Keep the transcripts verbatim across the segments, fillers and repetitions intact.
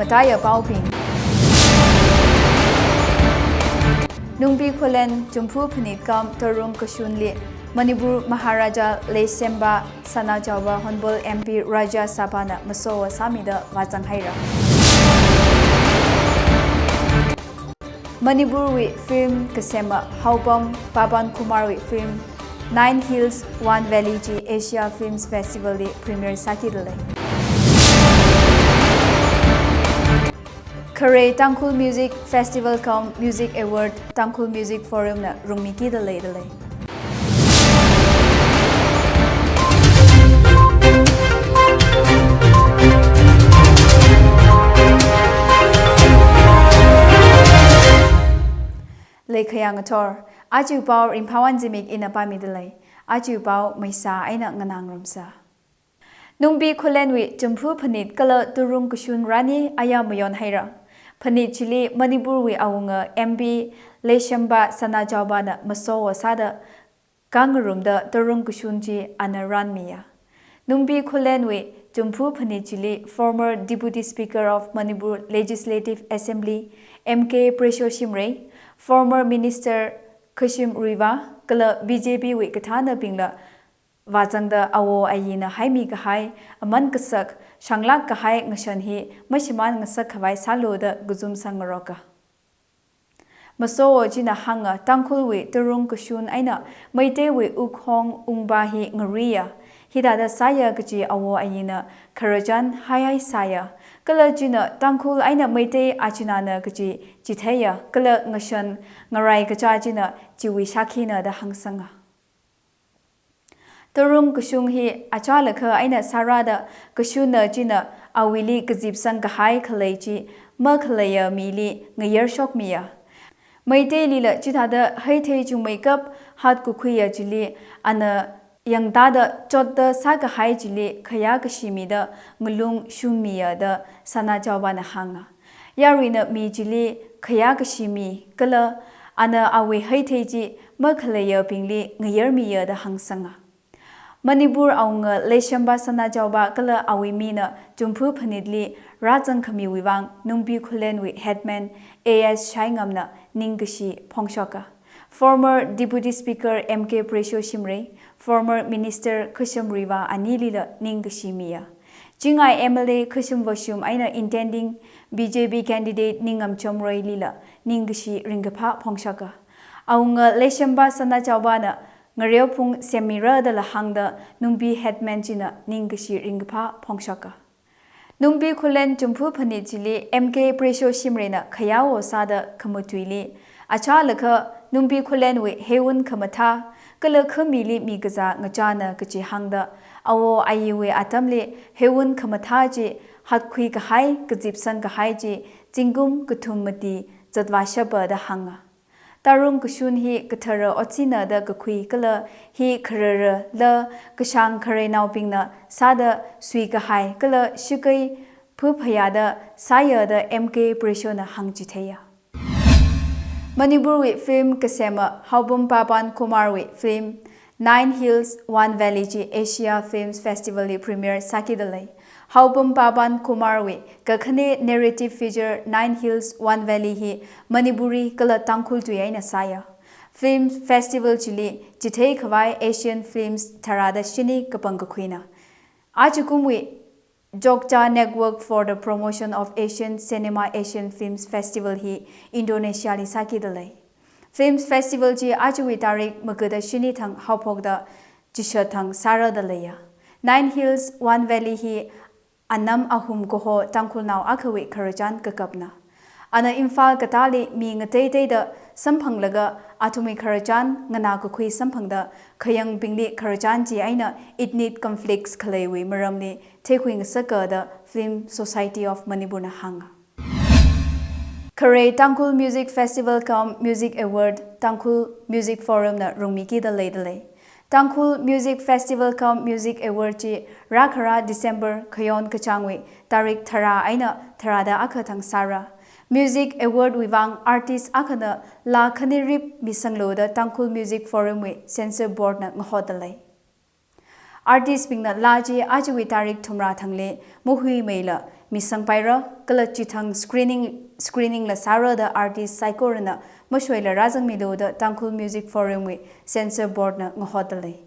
Taya paobing. Nungbi Khullen Jumphu Phanit cum Tarung Kashunli Manipur Maharaja Leishemba Sanajaoba Honorable M P Rajya Sabhana masowa sāmida vāzang haira. Manipurwui film kasema Haopam Paban Kumarwui film Nine Hills One Valley chi Asia Films Festival li premiere sākida lei. Khare Tangkhul Music Festival cum Music Award Tangkhul Music Forum na rungmikida leida lei. Leikhayang athor, aja pao Ringphawon Zimik ina pāmida lei. Aja pao maisa eina nganāngarumsa. Nungbi Khullenwui Jumphu Phanit kala Tarung Kashun rani aya mayon haira. Phanit chili Manipurwui awunga M P Leishemba Sanajaobana masowa sāda kangarumda Tarung Kashun chi ana ranmiya. Nungbi Khullenwui Jumphu Phanit chili former Deputy Speaker of Manipur Legislative Assembly M K Pressure Shimray, former Minister Khashim Ruiva, kala B J P wui kathānabingla vāzangda awo ayina haimi kahai, aman kasak, shanglāk kahai ngashan hi mashimān ngasak khavai sālu da kazum sangngaroka. Masowo china hānga Tangkhulwui Tarung Kashun eina Meiteiwui Wukhong Wungpa hi ngaruiya. Hithāda sāya kaji awo ayina khararchan haihai sāya. Kala china Tangkhul eina Meitei achinana kaji chitheiya. Kala ngashan ngarai kacha china chiwui shakhina da hāngsanga. Tarung Kashun hi achālakha eina sārada Kashunna china awuili kazipsang kahai khalei chi makhaleiya mili ngayarshokmiya. Meiteilila chithāda heithei chungmeikap hatkakhuiya chili ana yangtada chotda sākahai chili khayā kashimida ngalung shummiya da Sanajaobana hānga. Yaruina mi chili khayā kashimi kala ana awui heithei chi makhaleiyabingli ngayarmiya da hāngsanga. Manipur awunga Leishemba Sanajaoba kala awui mina Jumphu Phanitli rāzang khamiwui vang Nungbi Khullenwui headman A S Shaingamna ningkashi phongshoka. Former Deputy Speaker M K Pressure Shimray, former Minister Khashim Ruiva anilila ningkashi miya. Chingai M L A Khashim Vashum eina intending B J P candidate Ningam Chomroilila ningkashi ringkaphā phongshoka. Awunga Leishemba Sanajaobana ngareophung semmirada la hāngda Nungbi headman china ningkashi ringkaphā phongshoka. Nungbi Khullen Jumphu Phanit chili M K Pressure Shimrayna khayāwo sāda khamatuili achālakha Nungbi Khullenwui heiwun khamathā kala khamili mikazā ngachāna kaji hāngda awo ayiwui atamli heiwun khamathā chi hatkhui kahai, kazipsang kahai chi zingkum kathum mati zatvāshapa da hānga. Tarung Kashun hi kathara otsina da kakhui kala hi kharara la kashāng khareinaobingna sāda suikahai kala shakei phuphayāda sāya da M K Pressure na hāngchitheiya. Manipurwui film kasema Haopam Paban Kumarwui film Nine Hills One Valley chi Asia Films Festival li premiere sākida lei. Haopam Paban Kumarwui kakhane narrative feature Nine Hills One Valley hi Manipuri kala Tangkhul tui eina sāya. Film festival chili chithei khavai Asian films tharāda shini kapangkakhuina. Ajakumwui Jogja Network for the Promotion of Asian Cinema Asian Films Festival hi Indonesia li sākida lei. Films Festival chi ajawui tarik magada shini thang haophokda chishat thang sārada leiya. Nine Hills One Valley hi anam ahum kaho Tangkhulnao akhawui khararchan kakapna. Ana Imphal katali mi ngateiteida samphanglaga athumwui khararchan nganā kakhui samphangda khayangbingli khararchan chi eina ethnic conflicts khaleiwui maramli theikhui ngasaka da Film Society of Manipur na hānga. Khare Tangkhul Music Festival cum Music Award Tangkhul Music Forum na rungmikida leida lei. Tangkhul Music Festival cum Music Award chi rākhara December khayon kachāngwui tarik tharā eina tharāda akha thang sāra. Music Award wui vang artist akhana laa khanirip misanglu da Tangkhul Music Forum wui censor board na ngahoda lei. Artist bingna laa chi ajawui tarik thumrā thangli mahuimeila misangpaira, kala chithang screening, screening la sāra da artist saikorana mashoila rāzangmilu da Tangkhul Music Forum wui Censor Board na ngahotdalei.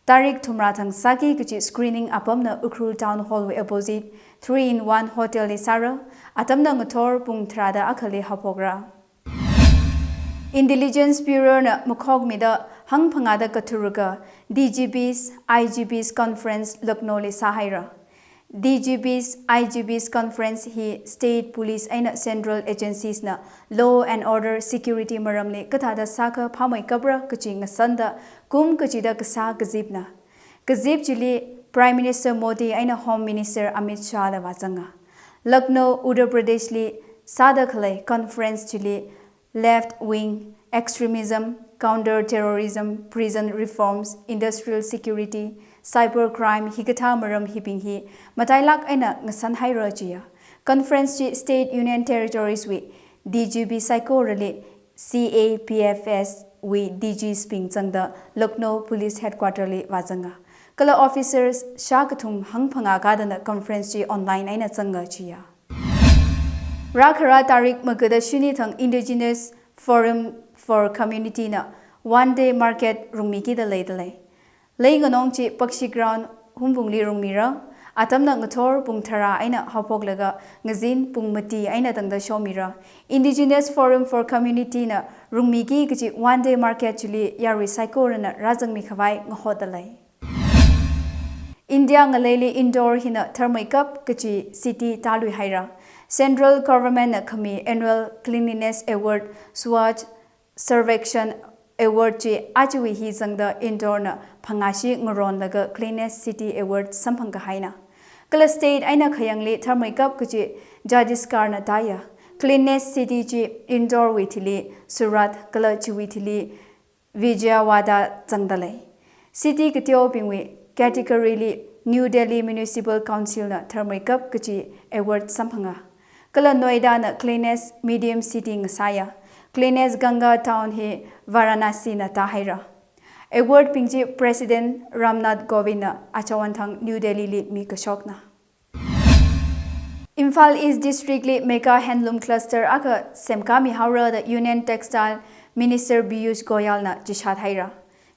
Tarik thumrā thang sāki kachi screening apamna Ukhrul Town Hall wui opposite Three in One Hotel li sāra, atamna ngathor pung tharāda akhali haophokra. Intelligence Bureau na makhokmida hangphangāda kathuruka D G Ps, I G Ps Conference Lucknow li sāhaira. D G Ps, I G Ps Conference hi State Police eina Central Agencies na law and order security maramli kathāda sākha phāmeikapra kachi ngasanda kum kachida kasā kazipna. Kazip chili Prime Minister Modi eina Home Minister Amit Shah la vāzanga. Lucknow, Uttar Pradesh li sāda khalei conference chili left wing extremism, counter terrorism, prison reforms, industrial security, cyber crime hikathā maram hibing hi matailāk eina ngasanhaira chiya. Conference chi State Union Territories wui D G P saikorali C A P F S wui D Gs bing zangda Lucknow Police Headquarter li vāzanga. Kala officers shākathum hangphangā kadana conference chi online eina zanga chiya. Rākhara tarik magada shini thang Indigenous Forum for Community na one day market rungmikida leidalei. Leinganong chi Pakshi Ground Hungpungli rungmira, atamna ngathor pung tharā eina haophoklaga ngazin pung mati eina tangda shomira. Indigenous Forum for Community na rungmiki kachi one day market chili yarui saikorana rāzangmi khavai ngahotdalei. India ngaleili Indore hina tharmeikap kachi city tāluihaira. Central Government na khami Annual Cleanliness Award, Swachh Survekshan Award chi ajawui hi zangda Indore na phangāshi ngaronlaga Cleanest City Award samphang kahaina. Kala state eina khayangli tharmeikap kachi Chhattisgarh na tāya. Cleanest City chi Indore wui thili Surat kala chiwui thili Vijayawada zangdalei. City kateobingwui category li New Delhi Municipal Council na tharmeikap kachi award samphanga. Kala Noida na cleanest medium city ngasāya. Cleanest Ganga town hi Varanasi na tāhaira. Award bing chi President Ramnath Kovind na achawan thang New Delhi li mikashokna. Imphal East District li Mega Handloom Cluster akha semkāmihaora da Union Textile Minister Piyush Goyal na chishat haira.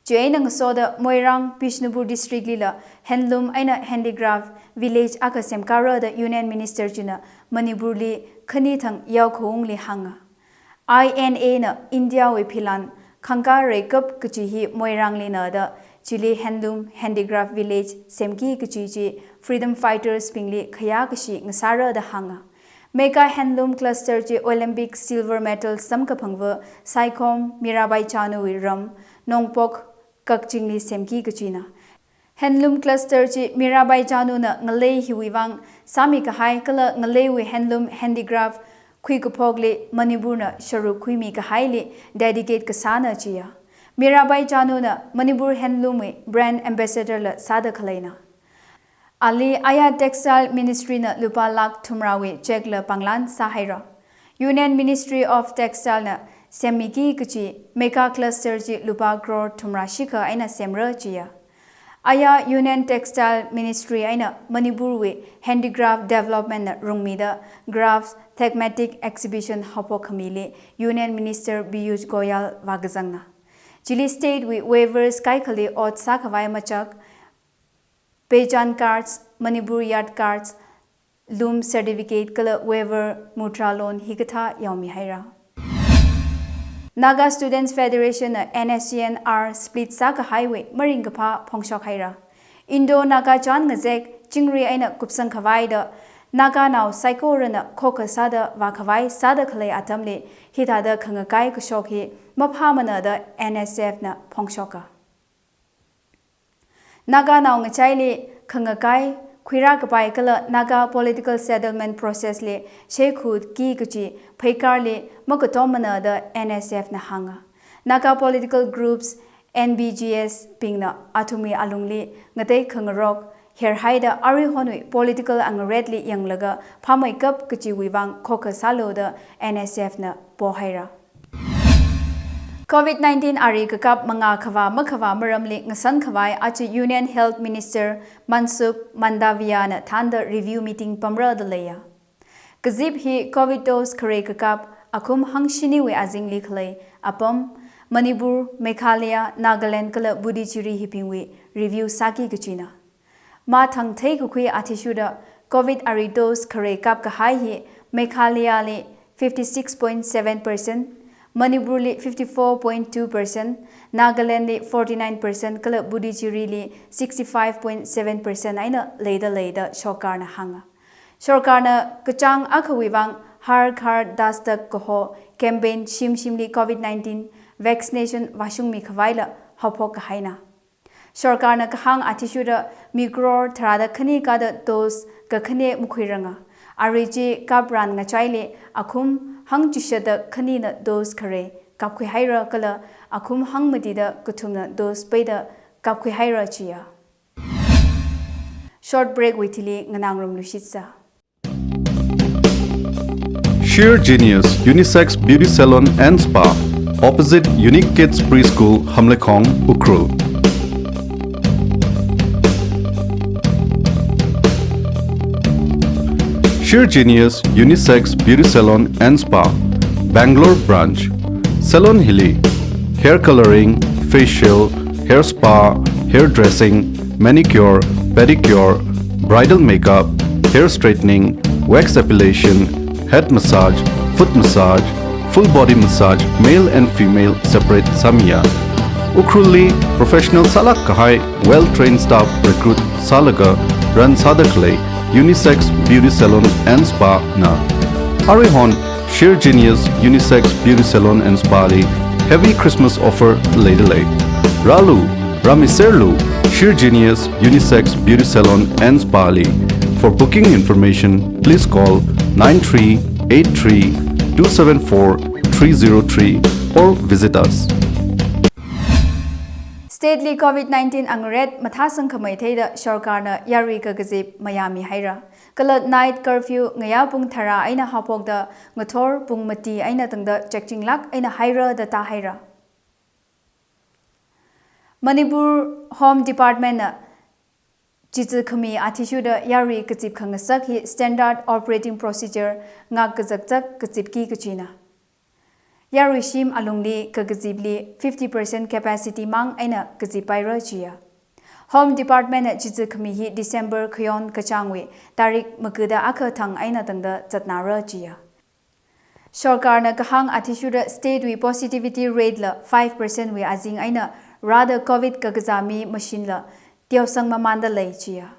Chieina ngasoda Moirang Bishnupur District lila handloom eina handicraft village akha semkāra da Union Minister china Manipur li khani thang yaokhaungli hānga. I N A na India wui philan khangkā reikap kachi hi Moirang lina da chili handloom handicraft village semki kachi chi freedom fighters bingli khayā kashi ngasāra da hānga. Mega Handloom Cluster chi Olympic silver medal samkaphangva Saikhom Mirabai Chanu wui ram Nongpok Kakching li semki kachina. Handloom Cluster chi Mirabai Chanu na ngalei hiwui vang sāmi kahai kala ngaleiwui handloom handicraft khuikaphokli Manipur na sharuk khuimi kahaili dedicate kasāna chiya. Mirabai Chanu na Manipur Handloom wui brand ambassador la sāda khaleina. Ali aya Textile Ministry na lupā lakh thumrāwui cheque la panglan sāhaira. Union Ministry of Textile na semmiki kachi Mega Cluster chi lupā crore thumrā shikha eina semra chiya. Aya Union Textile Ministry eina Manipur wui Handicraft Development na rungmida Crafts Thematic Exhibition haophok khamili Union Minister Piyush Goyal vākazangna. Chili state wui weavers kaikhali ot sākhavai machak, Pehchan cards, Manipur yard cards, loom certificate kala weaver mudra loan hikathā yaomihaira. Naga Students Federation na N S C N R split sākahaiwui maringkaphā phongshok haira. Indo Naga chān ngazek, chingri eina kupsang khavai da Naganao saikorana khokha sāda vākhavai sāda khalei atamli hithāda khangakai kashok hi maphāmana da N S F na phongshoka. Naganao ngachaili khangakai, khuirā kapai kala Naga political settlement process li sheikhut ki kachi pheikarli makatommana da N S F na hānga. Naga political groups, N B Gs bingna athumwui alungli ngatei khangarok herhaida aruihonwui political angaretli yanglaga phāmeikap kachiwui vang khokha sālu da N S F na pohaira. Covid nineteen ari kakap mangā khavā makhavā maramli ngasan khavai achi Union Health Minister Mansukh Mandaviya na thānda review meeting pamra da leiya. Kazip hi Covid dose khare kakap akhum hangshiniwui azingli khalei apam, Manipur, Meghalaya, Nagaland kala Puducherry hibingwui review sāki kachina. Mathang theikakhui athishurda Covid ari dose khare kapkahai hi Meghalayali fifty-six point seven percent, Manipurli fifty-four point two percent, Nagalandli forty-nine percent kala Puducherryli sixty-five point seven percent eina leida lei da sorkarna hānga. Sorkarna kachāng akhawui vang Har Ghar Dastak kaho campaign shimshimli Covid nineteen vaccination vāshungmi khavaila haophok kahaina. Sorkarna kahāng athishurda mi crore tharāda khani kada dose kakhane makhuiranga. Ari chi kapran ngachaili akhum hangchishatda khanina dose khare kapkhuihaira kala akhum hangmatida kathumna dose peida kapkhuihaira chiya. Short break wui thili nganāngarumlu shitsa. Sheer Genius Unisex Beauty Salon and Spa, opposite Unique Kids Preschool, Hamleikhong, Ukhrul. Sheer Genius Unisex Beauty Salon and Spa, Bangalore Branch. Salon hili hair coloring, facial, hair spa, hair dressing, manicure, pedicure, bridal makeup, hair straightening, wax epilation, head massage, foot massage, full body massage, male and female separate sāmiya. Ukhrulli professional sālāk kahai well-trained staff recruit sālaga run sāda khalei Unisex Beauty Salon and Spa na. Aruihon Sheer Genius Unisex Beauty Salon and Spa li heavy Christmas offer leida lei. Rālu, rāmiserlu, Sheer Genius Unisex Beauty Salon and Spa li. For booking information, please call nine three eight three two seven four three zero three or visit us. State li Covid nineteen angaret mathāsang khamei theida sorkarna yarui kakazip mayāmihaira. Kala night curfew ngayā pung tharā eina haophokda ngathor pung mati eina tangda chekchinglāk eina haira da tāhaira. Manipur Home Department na chizi khami athishurda yarui kazip khangasak hi Standard Operating Procedure ngak kazakzak kazipki kachina. Yarui shim alungli kakazipli fifty percent capacity mang eina kazippaira chiya. Home Department na chizi khami hi December khayon kachāngwui tarik makada akha thang eina tangda zatnara chiya. Sorkarna kahāng athishurda state wui positivity rate la five percent wui azing eina rāda Covid kakazā mi machine la teosang mamanda lei chiya.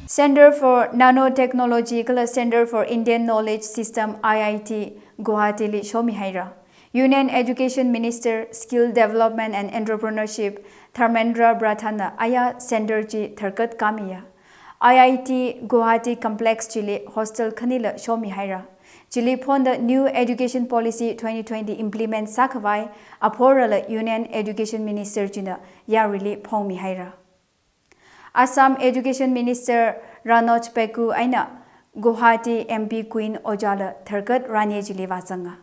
Center for Nanotechnology kala Center for Indian Knowledge System, I I T, Guwahati li shomihaira. Union Education Minister, Skill Development and Entrepreneurship, Dharmendra Pradhan na aya center chi tharkat kamiya. I I T Guwahati Complex chili hostel khanila shomihaira. Chili phonda New Education Policy twenty twenty implement sākhavai aphorala Union Education Minister china yaruili phongmihaira. Assam Education Minister Ranoj Pegu eina Guwahati M P Queen Ojala tharkat rani chili vāzanga.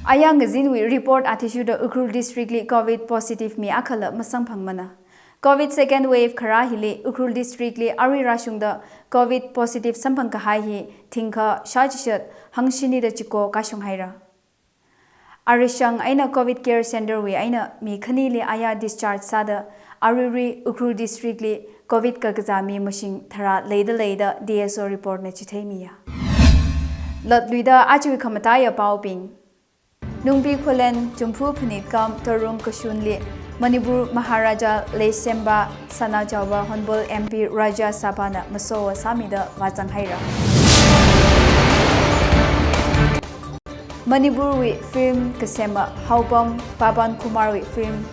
Aya ngazinwui report athishurda Ukhrul District li Covid positive mi akhala masamphangmana. Covid second wave kharā hili Ukhrul District li arui rāshungda Covid positive samphang kahai hi thingkha shāchishat hangshinida chiko kashung haira. Arishang eina Covid Care Center wui eina mi khanili aya discharge sāda aruirui Ukhrul District li Covid kakazā mi mashing tharā leida lei da D S O report na chitheimiya. Latluida ajawui khamataiya paobing. Nungbi Khullen, Jumphu Phanit kam Torum Kashun li Manipur Maharaja Leisemba Sanajaoba Honorable M P Rajya Sabha na masowa sāmida vāzang haira. Manipur wui film kasema haopam Pawan Kumar wui film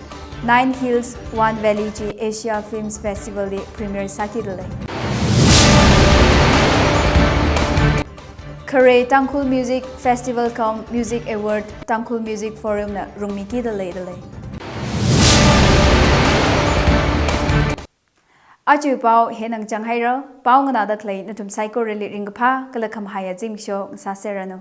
Nine Hills One Valley chi Asia Films Festival li premiere sākida lei. Khare Tangkhul Music Festival cum Music Award Tangkhul Music Forum na rungmikida leida lei. Ajawui pao hi eina ngachang haira, pao nganāda khalei nathum saikorali ringkaphā kala khamahaiya zimiksho ngasāserranu.